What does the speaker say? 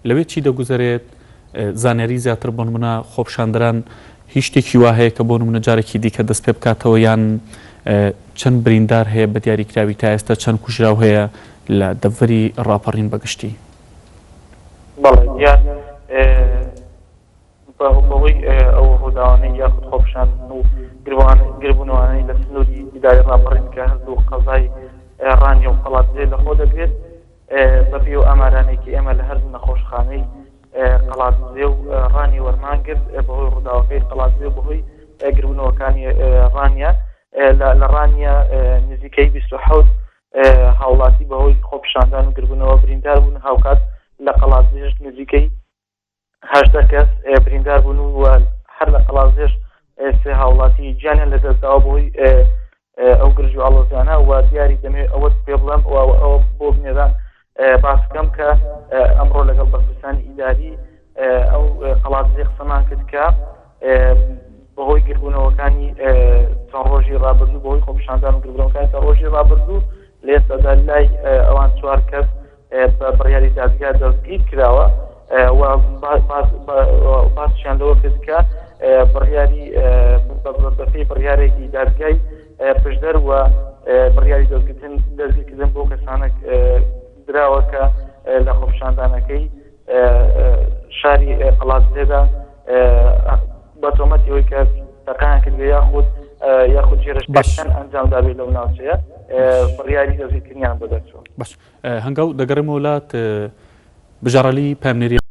لەوێ چی دەگوزەرێت؟ زانیاری زیاتر بۆ نمونە خۆپیشاندەران هیچ شتێکی وا هەیە کە بۆ نمونە جارێکی دیکە دەست پێ بکاتەوە یان چەند بریندار هەیە بە دیاریکراوی تا ئێستا چەند کوژراو هەیە لە دەڤەری ڕاپەڕین بە گشتی؟ بەڵێ دیار بەهۆی ئەو ڕووداوانەی یاخود خۆپیشاندن و گربوونەوانەی لە سنووری ئیدارەی ڕاپەڕین کە هەردوو قەزای ڕانیە و قەڵادزێ لەخۆ دەگرێت بەپێی ئەو ئامارانەی کە ئێمە لە هەردوو نەخۆشخانەی قەڵادزێ و ڕانیە وەرمان گرت بەهۆی ڕووداوەکەی قەڵادزێ و بەهۆی گربوونەوەکانی ڕانیە لە ڕانیە نزیکەی 27 هاوڵاتی بەهۆی خۆپیشاندان و گربوونەوە بریندار بوون هاوکات لە قەڵادزێش نزیکەی 18 کەس بریندار بوون و هەر لە قەڵادزێش سێ هاوڵاتی گیانیان لەدەستداوە بەهۆی ئەو گرژ و ئاڵۆزیانە و دیاری دەمەوێت ئەوەت پێ بڵێم و ئەوە بۆ بنێران باس بکەم کە ئەمڕۆ لەگەڵ بەرپرسانی ئیداری ئەو قەڵادزێ قسەمان کرد کە بەهۆی گربوونەوەکانی چەند ڕۆژی ڕابردوو بەهۆی خۆپیشاندان و گربوونەوەکانی چەند ڕۆژی ڕابردوو لە ئێستادا لای ئەوان چوار کەس بە بڕیاری دادگا دەستگیر کراوە و باسیان لەوە کرد کە بڕیاری بەپێی بڕیارێکی دادگای پشدەر و بڕیاری دەستگرتن دەستگیرکردن بۆ کەسانە دراوە کە لە خۆپیشاندانەکەی شاری قەڵادزێدا بە تۆمەتی ئەوەی کە تەقەیان کردبێ یاخود یاخود باش هێرشیان ئەنجام دابێت لەو ناوچەیە بڕیاری دەستگیرکردنیان بۆ دەرچووە. باش هەنگاو دەگەڕێمەوە لات بژارعەلی پەیامنێری.